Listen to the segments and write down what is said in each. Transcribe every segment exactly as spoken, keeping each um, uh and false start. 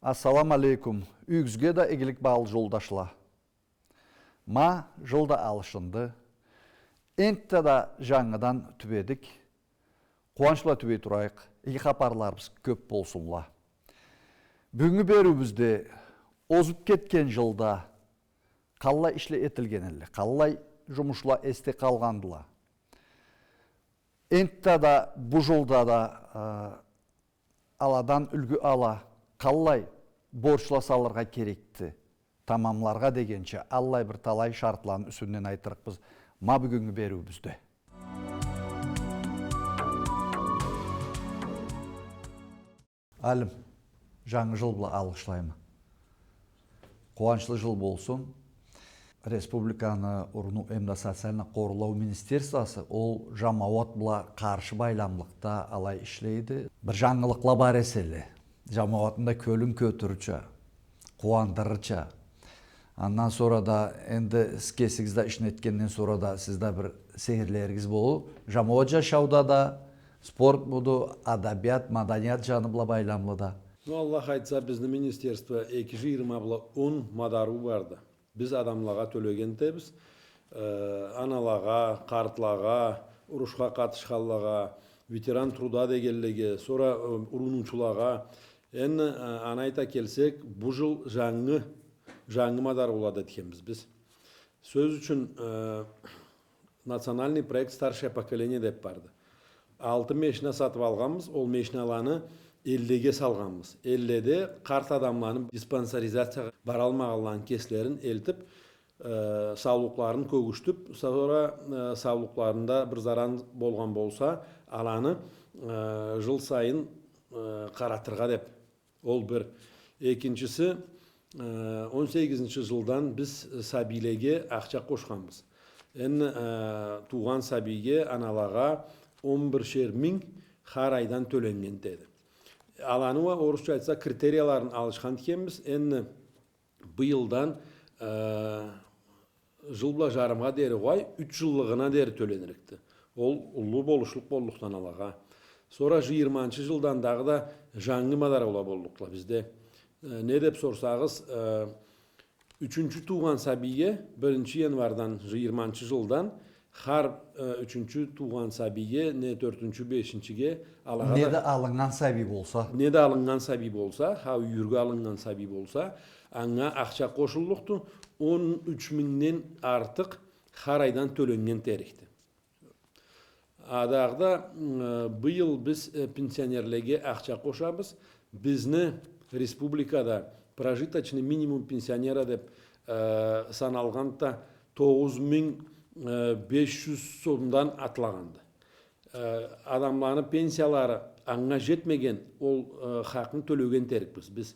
Ассаламу алейкум. Юйюгюзге да игилик, багъалы жолдашла. Ма, жыл да алышынды. Энтта да жангыдан тюбедик. Къууанч бла тюбей турайыкъ. Иги хапарларыбыз кёп болсунла. Бюгюннгю бериуюбюзде озуп кетген жылда къаллай ишле этилген элле, къаллай жумушла эсде къалгъандыла. Энтта да бу жылда да, э, аладан юлгю ала, къаллай борчла салыргъа керекди, тамамларгъа дегенча, аллай бир талай шартланы юсюнден айтырыкъбыз ма бюгюннгю бериуюбюзде. Алим, жангы жыл бла алгъышлайма. Къууанчлы жыл болсун. Республиканы урунуу эмда социальный къорлау министерствосы ол жамауат бла къаршы байламлыкъда алай ишлейди. Бир жангылыкъла бар эселе, жамауатны да кёлюн кётюрюрча, къууандырырча. Андан сора да, энди сиз кесигиз да ишни этгенден сора да, сиз да бир сейирлеригиз болур. Жамауат жашауда да, спорт буду, адабият, маданият жаны бла байламлы да. Ну, Аллах айтса, бизни министерство эки жыйырма бла он мадарыу барды. Биз адамлагъа тёлеген этебиз. Э, аналагъа, къартлагъа, урушха къатышханлагъа, ветеран труда дегенлеге, сора, э, урунуучулагъа. Энди, э, аны айта келсек, бу жыл жангы, жангы мадарыулада этгенбиз биз. Сёз ючюн, э, национальный проект «Старшее поколение» деп барды. Алты мешна сатып алгъанбыз, ол мешналаны эллеге салгъанбыз. Элледе къарт адамланы диспансеризациягъа баралмагъанланы кеслерин элтип, э, саулукъларын кёгюштюп, сора, э, саулукъларында бир заран болгъан болса, аланы, э, жыл сайын, э, къаратыргъа деп. Ол бир. Экинчиси, э, он сегизинчи жылдан биз сабийлеге ахча къошханбыз. Энди, э, туугъан сабийге, аналагъа он биршер минг хар айдан тёленнген этеди. Аланы уа, орусча айтса, критерияларын алышхан этгенбиз. Энди быйылдан, э, жыл бла жарымгъа дери къой, юч жыллыгъына дери тёленирикди. Ол уллу болушлукъ боллукъду аналагъа. Сора жыйырманчы жылдан дагъыда жангы мадарыула боллукъла бизде. Э, не деп сорсагъыз, э, ючюнчю туугъан сабийге биринчи январдан, жыйырманчы жылдан, хар, э, ючюнчю туугъан сабийге, не тёртюнчю, бешинчиге, алагъа да. Не да алыннган сабий болса. Не да алыннган сабий болса, хау, юйюрге алыннган сабий болса, анга ахча къошуллукъду, он юч мингден артыкъ хар айдан тёленнген этерикди. А дагъыда, м, э, быйыл биз, э, пенсионерлеге ахча къошабыз. Бизни республикада прожиточный минимум пенсионера деп, э, саналгъан да тогъуз минг, э, беш жюз сомдан атлагъанды. Э, адамланы пенсиялары анга жетмеген, ол, э, хакъны тёлеген этерикбиз биз.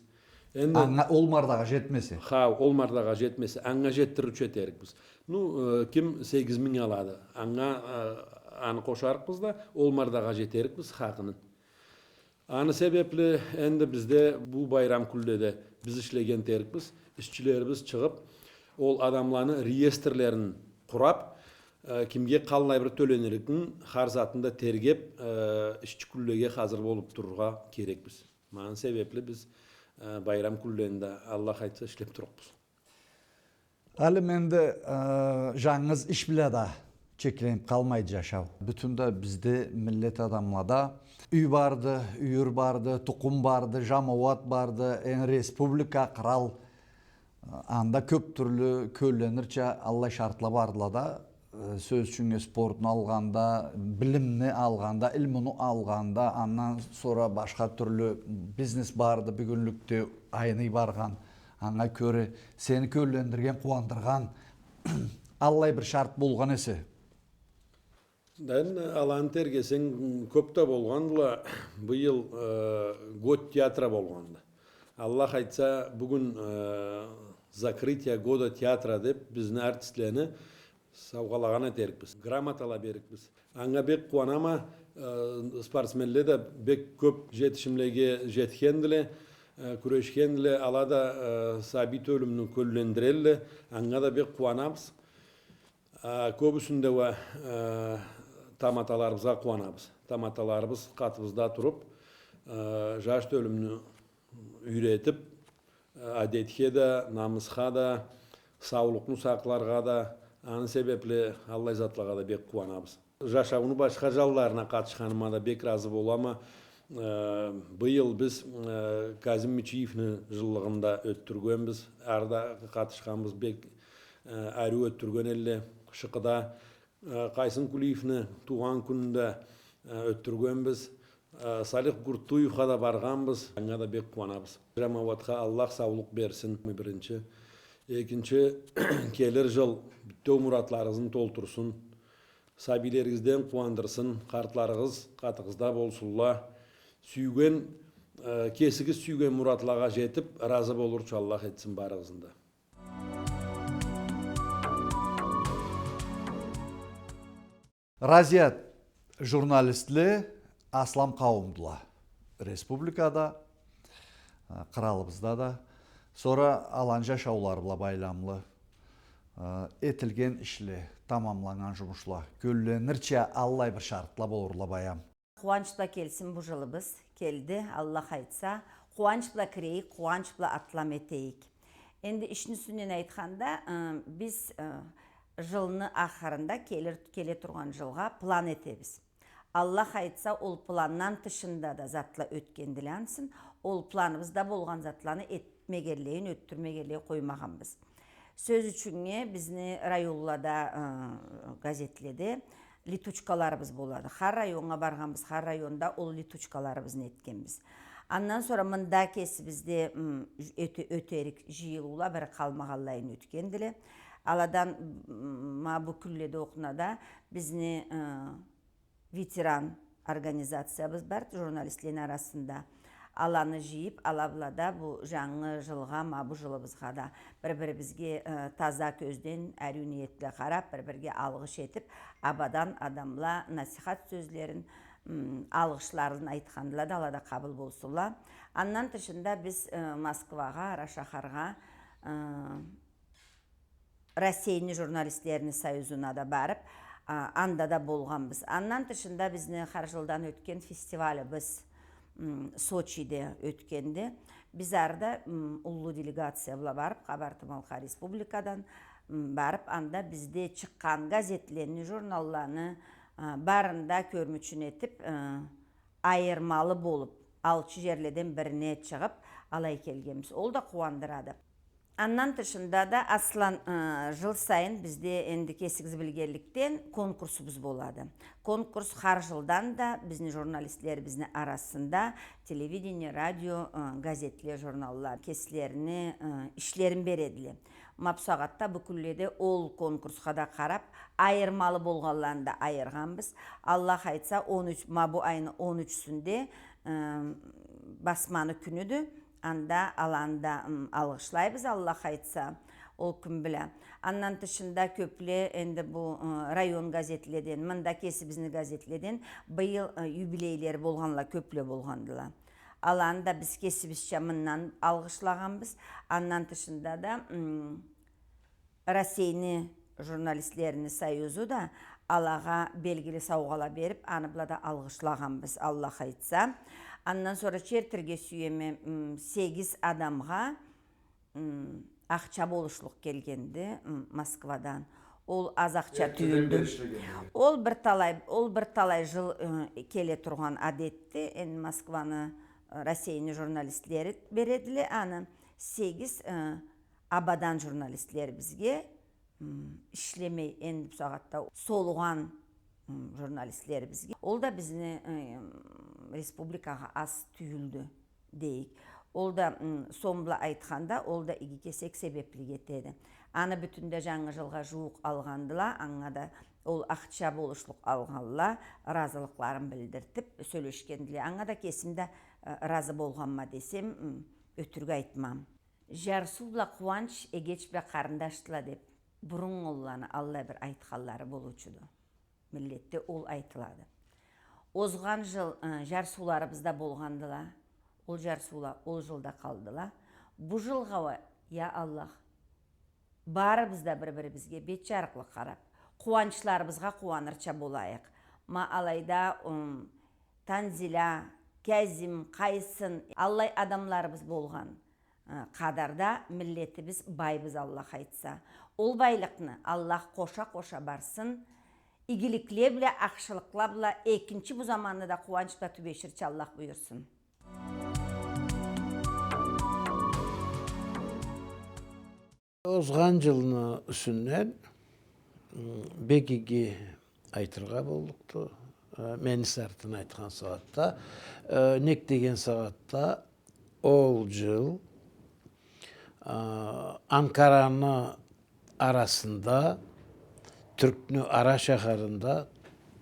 Энди анга, ол мардагъа жетмесе. Хау, ол мардагъа жетмесе, анга жетдириучю этерикбиз. Ну, э, ким сегиз минг алады, анга, э, аны къошарыкъбыз да, ол мардагъа жетерикбиз хакъыны. Аны себепли энди бизде бу байрам кюнледе биз ишлеген этерикбиз, ишчилерибиз чыгъып, ол адамланы реестрлерин къурап, э, кимге къаллай бир тёленирикни, хар затын да тергеп, э, ишчи кюнлеге хазыр болуп турургъа керекбиз. Ма аны себепли биз, э, байрам кюнлеринде, Аллах айтса, ишлеп турукъбуз. Алим, энди, э, жангыз иш бла да чекленип къалмайды жашау. Бютюн да бизде, миллет адамлада, юй барды, юйюр барды, тукъум барды, жамауат барды, энди республика, кърал, э, анда кёп тюрлю кёлленирча аллай шартла бардыла да, э, сёз ючюн, спортну алгъанда, билимни алгъанда, илмуну алгъанда, андан сора башха тюрлю бизнес барды, бюгюнлюкде айный баргъан. Анга кёре сени кёллендирген, къууандыргъан аллай бир шарт болгъан эсе? Энди аланы тергесенг, кёп да болгъандыла. Быйыл, э, год театра болгъанды. Аллах айтса, бюгюн, э, закрытие года театра деп бизни артистлени саугъалагъан этерикбиз. Грамотала беририкбиз. Анга бек къууанама, э, спортсменле да бек кёп жетишимлеге жетгендиле, э, кюрешгендиле, ала да, э, сабий тёлюмню кёллендирелле, анга да бек къууанабыз. А, кёбюсюнде уа, э, таматаларыбызгъа къууанабыз. Таматаларыбыз къатыбызда туруп, э, жаш тёлюмню юйретип, Адетге да, намысха да, саулукъну сакъларгъа да, аны себепли аллай затлагъа да бек къууанабыз. Жашауну башха жанларына къатышханыма да бек разы болама. Э, быйыл биз, э, Казим Мичиевни жыллыгъында ётдюргенбиз. Ары да къатышханбыз, бек, э, ариу ётдюрген элле. Шыкъыда, э, Къайсын Кулиевни туугъан кюнюнде, э, ётдюргенбиз. Э, Салих Гуртуевха да баргъанбыз. Анга да бек къууанабыз. Жамауатха Аллах саулукъ берсин, биринчи. Экинчи, келир жыл бютеу муратларыгъызны толтурсун. Сабийлеригизден къууандырсын, къартларыгъыз къатыгъызда болсунла. Сюйген, э, кесигиз сюйген муратлагъа жетип, разы болурча Аллах этсин барыгъызны да. Разият, журналистле аслам къауумдула. Республикада, э, къыралыбызда да. Сора аланы жашаулары бла байламлы, э, этилген ишле, тамамланнган жумушла, кёлленирча аллай бир шартла болурла баям. Къууанч бла келсин бу жылыбыз, келди, Аллах айтса, къууанч бла кирейик, къууанч бла атлам этейик. Энди ишни юсюнден айтханда, э, биз, э, жылны ахырында келир, келе тургъан жылгъа план этебиз. Аллах айтса, ол пландан тышында да затла ётгендиле ансы, ол планыбызда болгъан затланы этмегенлейин, ётдюрмегенлей къоймагъанбыз. Сёз ючюннге, бизни районлада, э, газетледе летучкаларыбыз болады. Хар районгъа баргъанбыз, хар районда ол летучкаларыбызны этгенбиз. Андан сора мында кесибизде, м, ёте-, ётерик жыйылыула бир къалмагъанлайын ётгендиле. Аладан, м, ма бу кюнледе окъуна да бизни, э, ветеран организациябыз бар, журналистлени арасында. Аланы жыйып, ала бла да бу жангы жылгъа, ма бу жылыбызгъа да бир-бирибизге, э, таза кёзден, ариу ниет бла къарап, бир-бирге алгъыш этип, абадан адамла насихат сёзлерин, м, алгъышларын айтхандыла да, ала да къабыл болсунла. Андан тышында биз, э, Москвагъа, ара шахаргъа, э, Россейни журналистлерини союзуна да барып, а, анда да болгъанбыз. Андан тышында бизни хар жылдан ётген фестивалыбыз, м, Сочиде ётгенди. Биз ары да, м, уллу делегация бла барып, Къабарты-Малкъар Республикадан, м, барып, анда бизде чыкъгъан газетлени, журналланы, а, барын да кёрмючюн этип, э, айырмалы болуп, алчы жерледен бирине чыгъып, алай келгенбиз. Ол да къууандырады. Андан тышында да, Аслан, э, жыл сайын бизде, энди кесигиз билгенликден, конкурсубуз болады. Конкурс хар жылдан да бизни журналистлерибизни арасында телевидение, радио, э, газетле, журналла кеслерини, э, ишлерин бередиле. Ма бусагъатда, бу кюнледе ол конкурсха да къарап, айырмалы болгъанланы да айыргъанбыз. Аллах айтса, он юч, ма бу айны он ючюсюнде, э, басманы кюнюдю. Анда аланы да, м, алгъышлайбыз, Аллах айтса, ол кюн бла. Андан тышында кёпле энди бу, э, район газетледен, мында кесибизни газетледен быйыл, э, юбилейлери болгъанла кёпле болгъандыла. Аланы да биз кесибизча мындан алгъышлагъанбыз. Андан тышында да, м, Россейни журналистлерини союзу да алагъа белгили саугъала берип, аны бла да алгъышлагъанбыз, Аллах айтса. Андан сора чертирге сюеме, м, сегиз адамгъа, м, ахча болушлукъ келгенди, м, Москвадан. Ол аз ахча тюйюлдю. Ол бир талай, ол бир талай жыл, э, келе тургъан адетди. Энди Москваны, э, Россейни журналистлери бередиле аны. Сегиз, э, абадан журналистлерибизге, м, ишлемей, энди бусагъатда солугъан, м, журналистлерибизге. Ол да бизни, э, республикагъа аз тюйюлдю, дейик. Ол да, м, сом бла айтханда, ол да иги кесек себеплик этеди. Аны бютюн да Жангы жылгъа жууукъ алгъандыла, анга да ол ахча болушлукъ алгъанла разылыкъларын билдиртип сёлешгендиле. Анга да кесим да, э, разы болгъанма десем, м, ётюрюк айтмам. Жарсыу бла къууанч эгеч бла къарындашдыла деп, бурун олланы аллай бир айтханлары болуучуду. Миллетде ол айтылады. Озгъан жыл, ы, жарсыуларыбыз да болгъандыла. Ол жарсыула ол жылда къалдыла. Бу жылгъа уа, я Аллах, барыбыз да бир-бирибизге бет жарыкълы къарап, къууанчларыбызгъа къууанырча болайыкъ. Ма алайда, ым, Танзиля, Кязим, Къайсын, аллай адамларыбыз болгъан. Э, къадарда миллетибиз байбыз, Аллах айтса. Ол байлыкъны Аллах къоша-къоша барсын, игиликле бла, ахшылыкъла бла экинчи бу заманны да къууанч бла тюбеширча Аллах буюрсун. Озгъан джылны юсюнден, м, бек иги айтыргъа боллукъду. Э, мени сартын айтхан сагъатда, э, нек деген сагъатда ол джыл, э, Анкараны арасында, Тюркню ара шахарында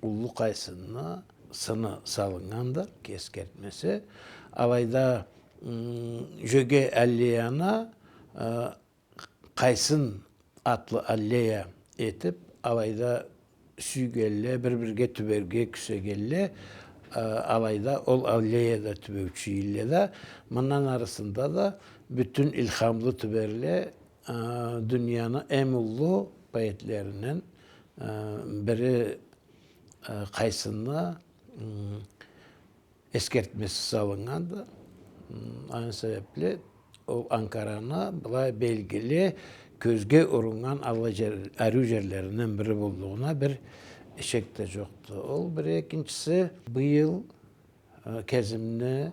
Уллу Къайсынны сыны салыннганды, эсгертмеси. Алайда, м, Джёгей аллеяны, э, Къайсын атлы аллея этиб, алайда сюйгенле, бир-бирге тюберге кюсегенле, э, алайда ол аллеяда тюбеучю эдиле да, мындан арысында да бютюн илхамлы тюберле, э, дунияны эм уллу поэтлеринден, э, бири, э, Къайсынны, м, эсгертмеси салыннганды. М, аны себебли ол Анкараны былай белгили, кёзге уруннган аллай джер-, ариу джерлеринден бири боллугъуна бир шек да джокъду. Ол бир. Экинчиси, быйыл, э, Кязимни,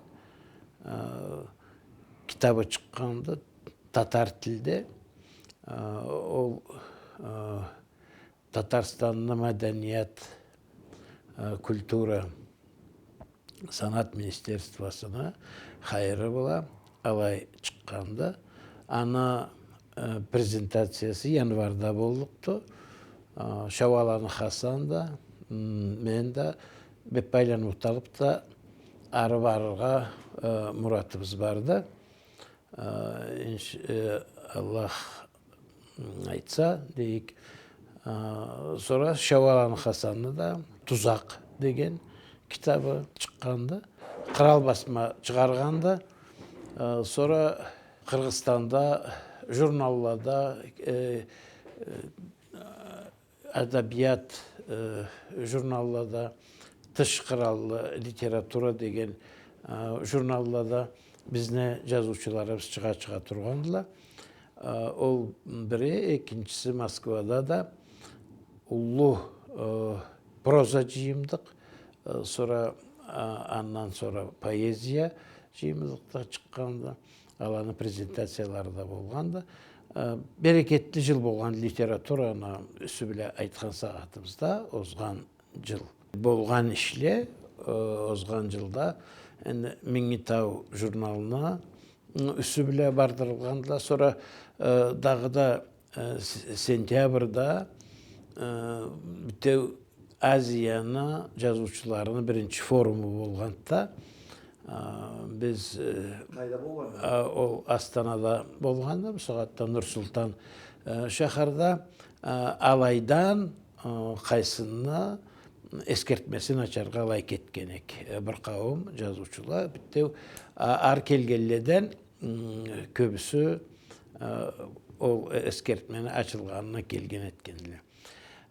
э, китабы чыкъгъанды татар тилде. Э, ол, э, Татарстанны маданият, э, культура, санат министерствосуну хайыры бла алай чыкъгъанды. Аны, э, презентациясы январда боллукъду. Э, Шауаланы Хасан да, м, мен да, Беппайланы Муталып да ары барыргъа, э, муратыбыз барды. Э, инш-, э, Аллах, м, айтса, дейик. Э, сора Шауаланы Хасанны да «Тузакъ» деген китабы чыкъгъанды. Кърал басма чыгъаргъанды. Э, сора Къыргъызстанда, журналлада, э, э, адабият, э, журналлада, «Тыш къраллы литература» деген, э, журналлада бизни жазыучуларыбыз чыгъа-чыгъа тургъандыла. Э, ол бири. Экинчиси, Москвада да уллу, э, проза жыйымдыкъ, э, сора, э, андан сора поэзия жыйымдыкъ да чыкъгъанды. Аланы презентациялары да болгъанды. Э, берекетли жыл болгъан литератураны юсю бла айтхан сагъатыбызда, озгъан жыл болгъан ишле, э, озгъан жылда энди «Минги тау» журналына, м, юсю бла бардырылгъандыла. Сора, э, дагъыда, э, с-, сентябрда, э, битеу Азияны жазыучуларыны биринчи форуму болгъанды да, а, биз, э, къайда болгъанды? А, ол Астанада болгъанды, бусагъатда Нур-Султан, э, шахарда, а, алайдан, э, Къайсынны эсгертмесин ачаргъа алай кетген эк. Э, бир къауум жазыучула, битеу, а, ары келгенледен, м, кёбюсю, э, ол эсгертмени ачылгъанына келген этгендиле.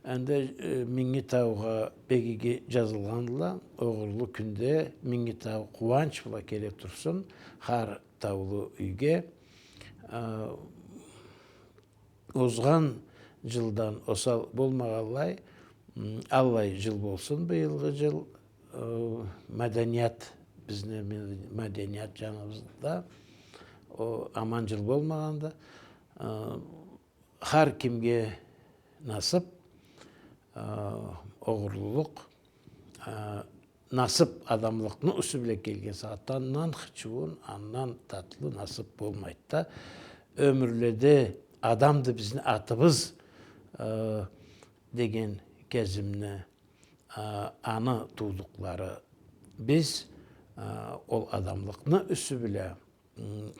Энди, э, «Минги таугъа» бек иги жазылгъандыла. Огъурлу кюнде Минги тау къууанч бла келе турсун хар таулу юйге. Э, озгъан жылдан осал болмагъанлай, м, аллай жыл болсун быйылгъы жыл. Э, маданият, бизни ма-, маданият жаныбызда о аман жыл болмагъанды. Э, Хар кимге насып, а, огъурлулукъ, а, насып адамлыкъны юсю бла келген сагъатда андан хычыуун, андан татлы насып болмайды да. Ёмюрледе адамды бизни атыбыз, а, деген Кязимни, а, аны туудукълары, биз, а, ол адамлыкъны юсю бла, м,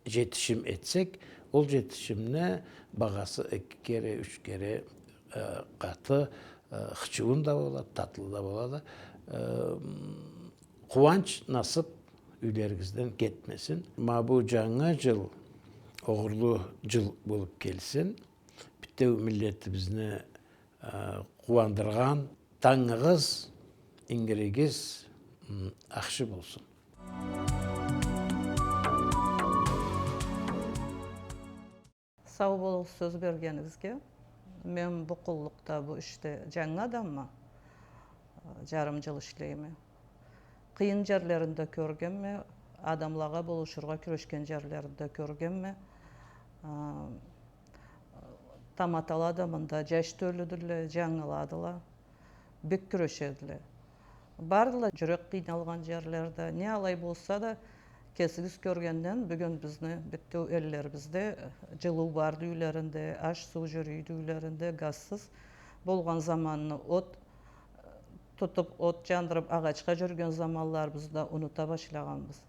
жетишим этсек, ол жетишимни багъасы эки кере, юч кере, э, къаты, э, хычыуун да болады, татлы да болады. Э, м, къууанч, насып юйлеригизден кетмесин. Ма бу жангы жыл огъурлу жыл болуп келсин. Битеу миллетибизни, э, къууандыргъан тангыгъыз, ингиригиз, м, ахшы болсун. Сау болугъуз сёз бергенигизге. Мен бу къуллукъда, бу ишде джангы адамма, э, джарым джыл ишлейме. Къыйын джерлерин да кёргенме, адамлагъа болушургъа кюрешген джерлерин да кёргенме. Э, таматала да мында джаш тёлюдюлле, джангыладыла. Бек кюрешедиле. Бардыла джюрек къыйналгъан джерлерде. Не алай болса да, кесигиз кёргенден, бюгюн бизни бютеу эллерибизде джылыу барды юйлеринде, аш-суу джюрюйдю юйлеринде, газсыз болгъан заманны, от тутуп, от джандырып, агъачха джюрюген заманларыбызны да унута башлагъанбыз.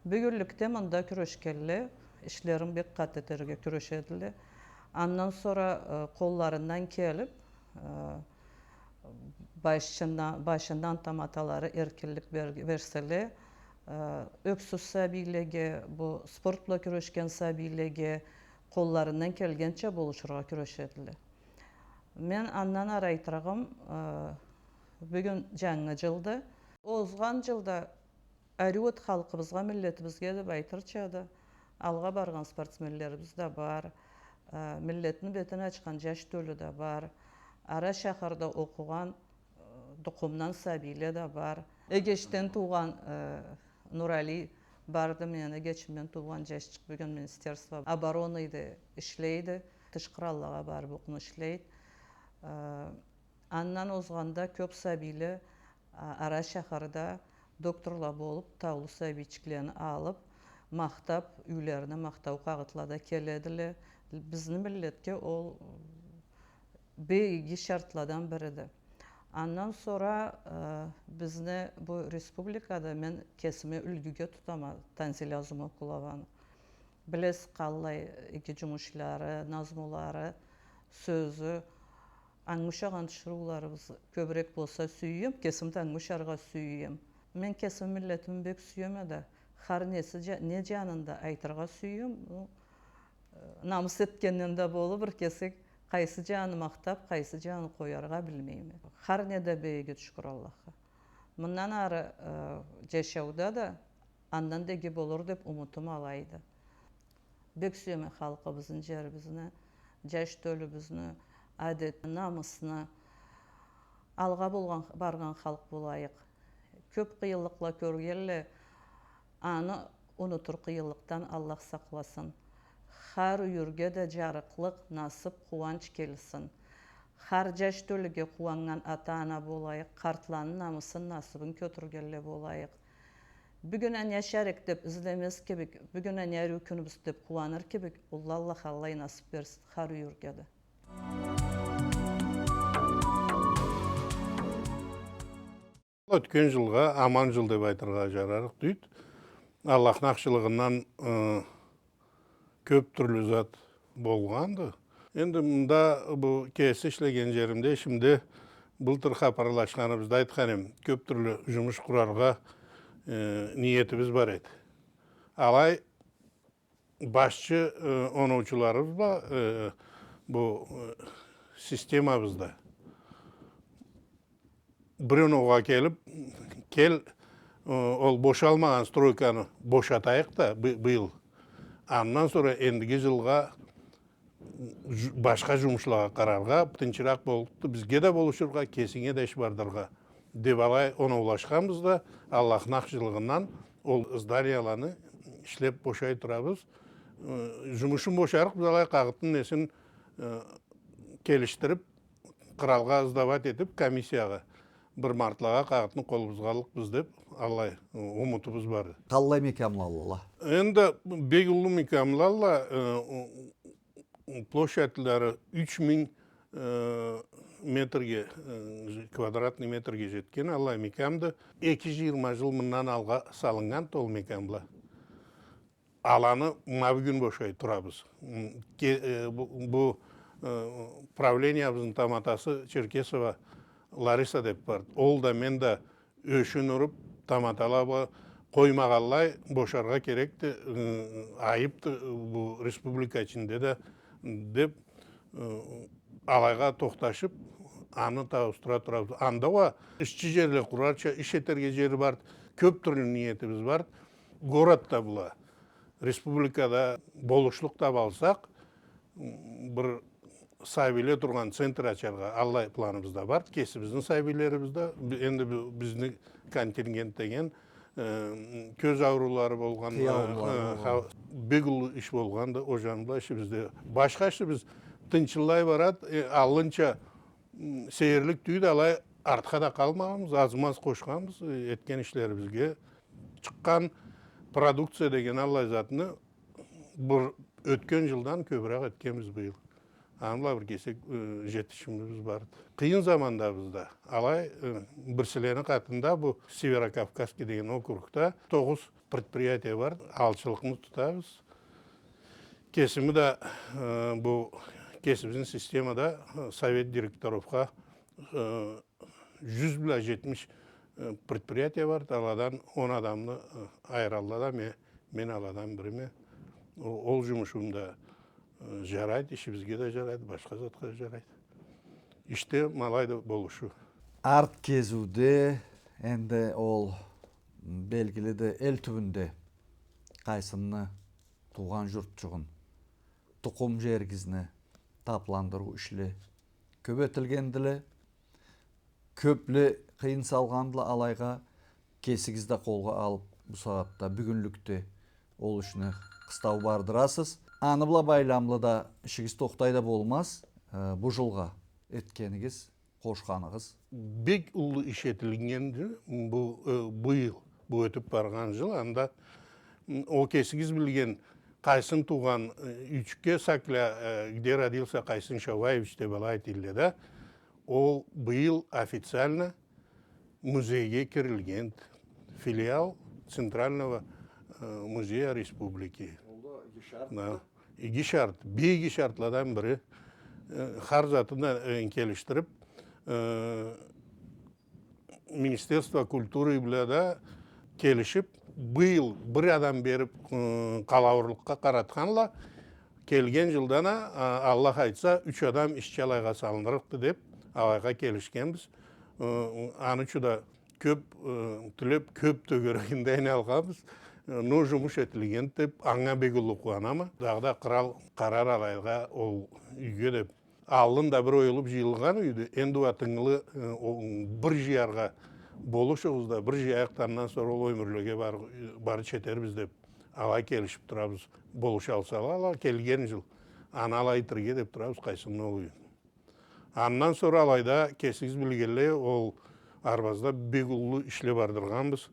Бюгюнлюкде мында кюрешгенле, ишлерин бек къаты этерге кюрешедиле. Андан сора, э, къолларындан келип, э, башына-, башындан таматалары эркинлик бер-, берселе, э, ёксюз сабийлеге, бу спорт бла кюрешген сабийлеге къолларындан келгенча болушургъа кюрешедиле. Мен андан ары айтырыгъым, э, бюгюн джангы джылды. Озгъан джылда ариу эди халкъыбызгъа, миллетибизге деб айтырча да, алгъа баргъан спортсменлерибиз да бар, э, миллетни бетин ачхан джаш тёлю да бар, ара шахарда окъугъан, э, тукъумдан сабийле да бар. Эгечден туугъан, э, Нурали барды, мени эгечимден туугъан джашчыкъ, бюгюн Министерство обороныда ишлейди, тыш къраллагъа барыб окъуна ишлейди. Э, Андан озгъанда кёб сабийле, а, ара шахарда докторла болуб, таулу сабийчиклени алыб, махтаб, юйлерине махтау къагъытла да келедиле. Бизни миллетге ол бек иги шартладан бириди. Андан сора, э, бизни бу республикада мен кесими юлгюге тутама Танзиля Зумакулованы. Билесиз, къаллай иги джумушлары, назмулары, сёзю, анга ушагъан тиширыуларыбыз кёбюрек болса сюеме, кесим да анга ушаргъа сюеме. Мен кесими миллетими бек сюеме да, хар неси джа-, не джанын да айтыргъа сюеме. Ну, э, намыс этгенден да болур, бир кесек къайсы джанын махтаб, къайсы джанын къояргъа билмейме. Хар не да бек иги, шукур Аллахха. Мындан ары, э, джашауда да андан да иги болур деб умутум алайды. Бек сюеме халкъыбызны, джерибизни, джаш тёлюбюзню, адетни, намысны. Алгъа болгъан, баргъан халкъ болайыкъ. Кёб къыйынлыкъла кёргенле, аны унутур къыйынлыкъдан Аллах сакъласын. Хар юйюрге да джарыкълыкъ, насыб, къууанч келсин. Хар джаш тёлюге къууаннган ата-ана болайыкъ, къартланы намысын, насыбын кётюргенле болайыкъ. Бюгюн аны ашар эдик деб излемез кибик, бюгюн аны ариу кюнюбюз деб къууаныр кибик, уллу Аллах аллай насыб берсин хар юйюрге да. Ётген джылгъа аман джыл деб айтыргъа джарарыкъ тюйюлдю. Аллахны ахшылыгъындан, ы, кёб тюрлю зат болгъанды. Энди мында бу кеси ишлеген джеримде, ишимде былтыр хапарлашханыбызда айтхан эдим, кёб тюрлю джумуш къураргъа, э, ниетибиз бар эди. Алай башчы, э, оноучуларыбыз бла, э, бу, э, системабызда. Бир оноугъа келиб, кел, э, ол бошалмагъан стройканы бошатайыкъ да бы-, быйыл. Андан сора эндиги джылгъа дж-, башха джумушлагъа къараргъа, тынчыракъ боллукъду. Бизге да болушургъа, кесинге да иш бардыргъа деб алай оноулашханбыз да, Аллахны ахшылыгъындан ол зданияланы ишлеб бошай турабыз. Э, джумушун бошарыкъбыз, алай къагъытын несин, э, келишдириб, къралгъа сдавать этиб, комиссиягъа, бир мартлагъа къагъытны къолубузгъа аллыкъбыз деб, аллай, э, умутубуз бар. Къаллай мекямладыла? Энди бек уллу мекямладыла, э, площадьлары юч минг, э, метрге, э, квадратный метрге джетген аллай мекямды. Эки джыйырма джыл мындан алгъа салыннганды ол мекямла. Аланы ма бюгюн бошай турабыз. М, ке-, э, бу, бу, э, правлениябызны таматасы Черкесова Лариса деб барды. Ол да, мен да ёшюн уруб, таматала бла къоймагъанлай бошаргъа керекди, ы, айыбды бу республика ичинде да, деб, ы, алайгъа тохташыб, аны тауушдура турабыз. Анда уа ишчи джерле къурарча, иш этерге джери барды, кёб тюрлю ниетибиз барды. Городда бла республикада болушлукъ табалсакъ, бир сабийле тургъан центр ачаргъа аллай планыбыз да бар. Кесибизни сабийлерибиз да, би-, энди бу бизни контингент деген, э, кёз ауруулары болгъан, э, бек уллу иш болгъанды ол жаны бла ишибизде. Башха ишибиз тынчылай барад, э, аллынча, м, сейирлик тюйюлдю, алай артха да къалмагъанбыз, аз-маз къошханбыз, э, этген ишлерибизге. Чыкъгъан продукция деген аллай затны бир ётген жылдан кёбюрек этгенбиз быйыл. Аны бла бир кесек, э, жетишимибиз барды. Къыйын замандабыз да. Алай, э, бирсилени къатында бу Северокавказский деген округда тогъуз предприятие бар. Алчылыкъны тутабыз. Кесими да, э, бу кесибизни системада, э, совет директоровха, э, жюз бла жетмиш, э, предприятие бар, аладан он адамны, э, айыралла да, ме-, мен аладан бириме. О-, ол жумушум да, э, жарайды, ишибизге да жарайды, башха затха да жарайды. Ишде ма алайды болушу. Арт кезиуде энди ол белгилиди, эл тюбюнде къайсынны туугъан журтчугъун, тукъум жеригизни тапландырыу ишле кёп этилгендиле. Кёпле къыйын салгъандыла алайгъа, кесигиз да къолгъа алып, бу сагъатда, бюгюнлюкде ол ишни къыстау бардырасыз. Аны бла байламлы да ишигиз тохтай да болмаз, э, бу жылгъа этгенигиз, къошханыгъыз. Бек уллу иш этилгенди бу, э, быйыл, бу ётюп баргъан жыл, анда, м, ол кесигиз билген Къайсын туугъан, э, юйчюкге, Сакля, э, где родился Къайсын Шауваевич деп алай айтыла да. Ол быйыл официально музейге кирилген, филиал Центрального, э, музея республики. Ол да иги шарт. Да. Иги шарт, бек иги шартладан бири. Э, хар затын да, э, келишдирип, э, Министерство культуры бла да келишип, быйыл бир адам берип, ы, къалауурлукъгъа къаратханла, келген жылдан а, а, Аллах айтса, юч адам ишчи алайгъа салынырыкъды деп, алайгъа келишгенбиз. Ы, аны ючюн да кёп, ы, тилеп, кёп тёгерегинде айналгъанбыз. Ы, но жумуш этилген деп, анга бек уллу къууанама. Дагъыда кърал къарар алайгъа ол юйге деп. Аллын да бир оюлуп жыйылгъан юйдю. Энди уа тынгылы, э, о, бир жыяргъа болушугъуз да, бир жыяйыкъ да, андан сора ол ёмюрлеге бар-, бары четербиз деп, алай келишип турабыз. Болушалсала, ала келген жыл. Аны алай итерге деп турабыз, Къайсынны ол юйюн. Андан сора алайда, кесигиз билгенлей, ол арбазда бек уллу ишле бардыргъанбыз.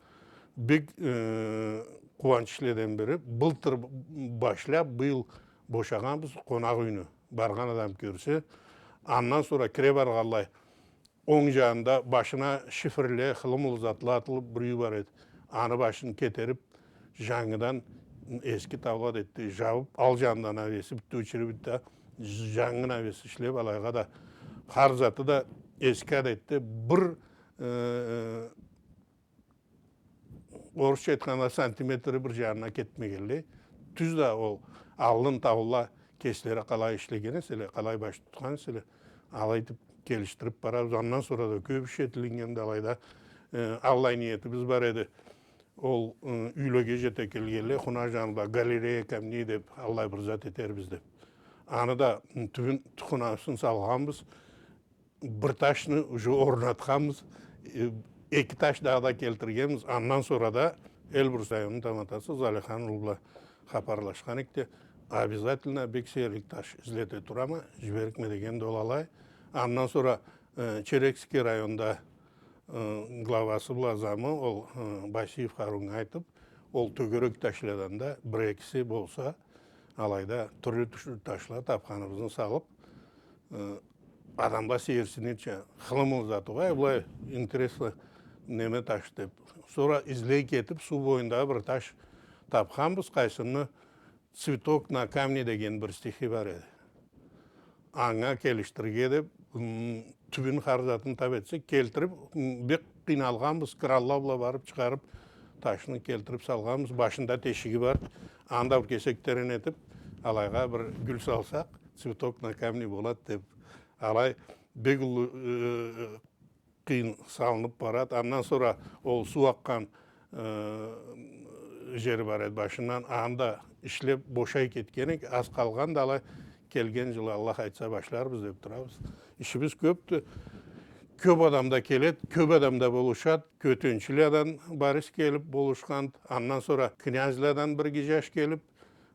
Бек, э, къууанч ишледен бири. Былтыр башлап, быйыл бошагъанбыз къонакъ юйню. Баргъан адам кёрсе, андан сора кире баргъанлай, онг жанында башына шиферле, хылымылы затла атылып бир юй бар эди. Аны башын кетерип, жангыдан эски таула да этди, жабып, ал жанында навеси битди, учуруп битди, жангы навес ишлеп, алайгъа да хар заты да эски адетде бир, э, орусча айтханда, сантиметри бир жанына кетмегенлей. Тюз да, ол аллын таула кеслери къалай ишлеген эселе, къалай баш тутхан эселе, алай этип келишдирип барабыз. Андан сора да кёп иш этилинген да алайда, э, аллай ниетибиз бар эди. Ол, э, юйлеге жете келгенлей, хунар жанында галерея камней деп, аллай бир зат этербиз деп. Аны да, м, тюбюн, хунарысын салгъанбыз. Бир ташны уже орнатханбыз, э, эки таш дагъыда келтиргенбиз. Андан сора да Элбрус районну таматасы Залихан улу бла хапарлашхан эдик да, обязательно бек сейирлик таш излете турама, жиберикме деген да ол алай. Андан сора, э, Черекский районда, э, главасы бла замы ол, э, Басиев Харуннга айтып, ол тёгерек ташладан да бир-экиси болса, алайда тюрлю-тюрлю ташла тапханыбызны салып, э, адамла сейирсинирча, хылымылы зат угъай, былай интересно неме таш деп. Сора излей кетип, суу боюнда бир таш тапханбыз, Къайсынны «Цветок на камне» деген бир стихи бар эди. Анга келишдирирге деп, м, тюбюн хар затын тап этсек, келтирип, м, бек къыйналгъанбыз, кранла бла барып чыгъарып, ташны келтирип салгъанбыз, башында тешиги бар. Анда бир кесек терен этип, алайгъа бир гюл салсакъ, «Цветок на камне» болад деп. Алай бек уллу, э, къыйын салынып барад. Андан сора ол суу акъгъан, э, жери бар эди башындан. Аны да ишлеп бошай кетген эдик. Аз къалгъан да алай Келген жылы, Аллах айтса, башларбыз деп турабыз. Ишибиз кёпдю. Кёп адам да келед, кёп адам да болушад. Кётенчиладан барыс келип болушхан. Андан сора князьладан бир иги жаш келип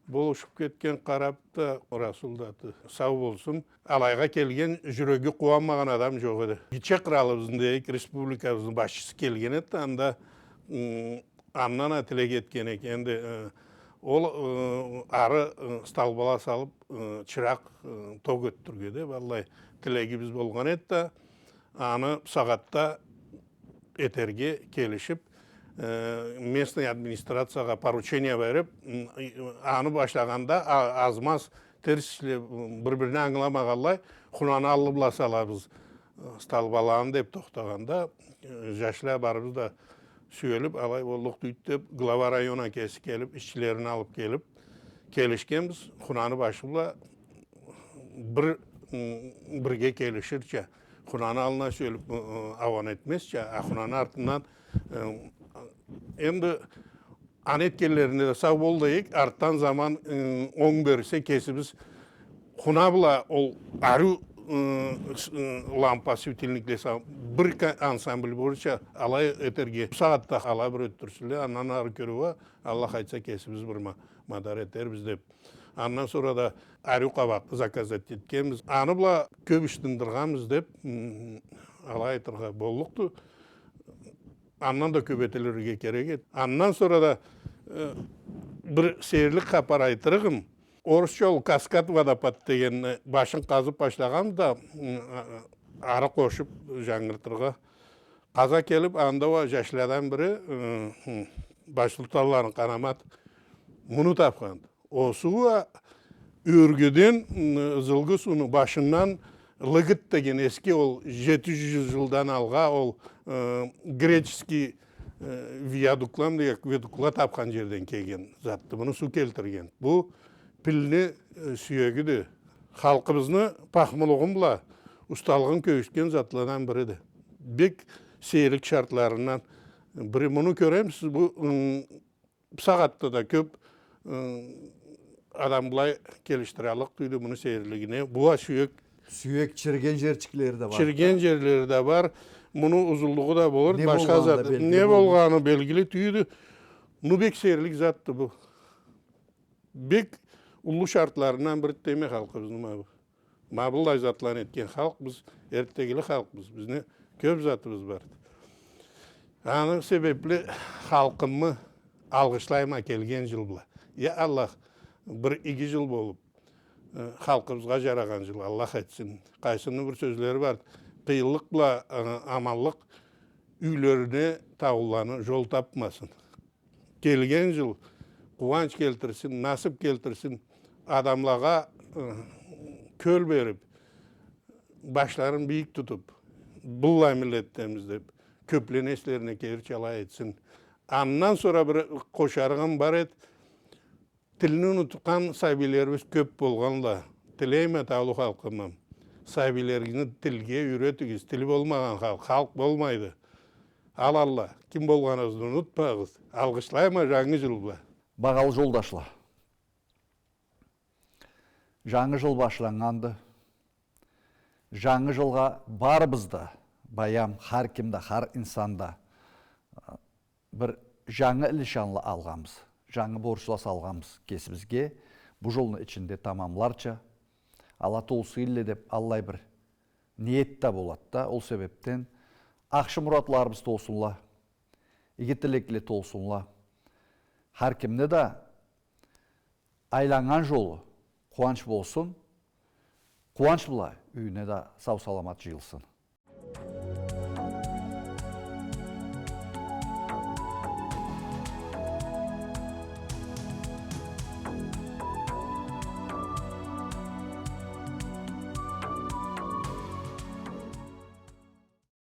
болушуп кетген, къарап да, Расул да, сау болсун. Алайгъа келген, жюреги къууанмагъан адам жокъ эди. Гитче къралыбызны, дейик, республикабызны башчысы келген эди да, анда, м, андан а тилек этген эди. Энди, э, ол, э, ары, э, столбала салып, э, чыракъ, э, ток ётдюрюрге да, валлахи, тилегибиз болгъан эди да, аны бусагъатда этерге келишип, э, местный администрациягъа поручение берип, м, и, аны башлагъанда, а-, аз-маз терс ишле, м, бир-бирине ангыламагъанлай, Хунаны аллы бла салабыз, э, столбаланы деп тохтагъанда, э, жашла барыбыз да сюелип, алай боллукъ тюйюлдю деп, глава района кеси келип, ишчилерин алып келип, келишгенбиз, Хунаны башы бла бир, м, бирге келиширча, Хунаны аллына сюелип, м, м, ауан этмезча, а Хунаны артындан, э, энди аны этгенлерине да сау бол дейик, артдан заман, э, онг берсе, кесибиз Хуна бла ол ариу, э, с-, э, лампа, светильникле са-, бир ка-, ансамбль болурча алай этерге. Бусагъатда алай бир ётдюрсюнле, андан ары кёре уа, Аллах айтса, кесибиз бир ма-, мадар этербиз деп. Андан сора да ариу къабакъ заказать этгенбиз. Аны бла кёп иш тындыргъанбыз деп, м, алай айтыргъа боллукъду. Андан да кёп этилирге керек эди. Андан сора да, э, бир сейирлик хапар айтырыгъым. Орусча ол каскад водопад дегенни башын къазып башлагъанбыз да, м, а-, ары къошуп жангыртыргъа. Къаза келип, анда уа жашладан бири, ы, ы, Башсултанланы Къанамат муну тапханды. Ол суу уа Ёргеден, ы, Ызылгы сууну башындан Лыгыт деген эски, ол жети жюз жылдан алгъа ол, ы, греческий, ы, виадукланы, виадукланы тапхан жерден келген затды. Муну суу келтирген. Бу пилни, ы, сюегиди. Халкъыбызны пахмулугъун бла усталыгъын кёргюзтген затладан бириди. Бек сейирлик шартларындан бири. Муну кёремисиз, бу, м, бусагъатда да кёп, м, адам былай келишдираллыкъ тюйюлдю муну сейирлигине. Бу а сюек. Сюек чириген жерчиклери да бар. Чириген жерлери да бар. Муну узунлугъу да болур. Не болгъаны да белгили тюйюлдю. Муну бек сейирлик затды бу. Бек уллу шартларындан бириди дейме халкъыбызны ма бу. Ма быллай затланы этген халкъ биз, эртдегили халкъбыз. Бизни кёп затыбыз барды. Аны себепли халкъымы алгъышлайма келген жыл бла. Я Аллах, бир иги жыл болуп, э, халкъыбызгъа жарагъан жыл Аллах этсин. Къайсыны бир сёзлери бар. Къыйынлыкъ бла, э, аманлыкъ юйлерине тагъыланы жол тапмасын. Келген жыл къууанч келтирсин, насып келтирсин, адамлагъа, ы, кёл берип, башларын бийик тутуп, быллай миллетденбиз деп, кёплени эслерине келирча алай этсин. Андан сора бир къошарыгъым бар эд, тилни унутхан сабийлерибиз кёп болгъанла. Тилейме, таулу халкъыма, сабийлеригизни тилге юйретигиз. Тили болмагъан халкъ, халкъ болмайды. Ал Аллах, ким болгъаныгъызны унутмагъыз. Алгъышлайма жангы жыл бла. Багъалы жолдашла, жангы жыл башланнганды. Жангы жылгъа барыбыз да, баям, хар ким да, хар инсан да, бир жангы илишанла алгъанбыз, жангы борчла салгъанбыз кесибизге, бу жылны ичинде тамамларча. Ала толсун иле деп, аллай бир ниет да болады да. Ол себепден ахшы муратларыбыз толсунла, иги тилекле толсунла. Хар кимни да айланнган жолу къууанч болсун, къууанч бла юйюне да сау-саламат жыйылсын.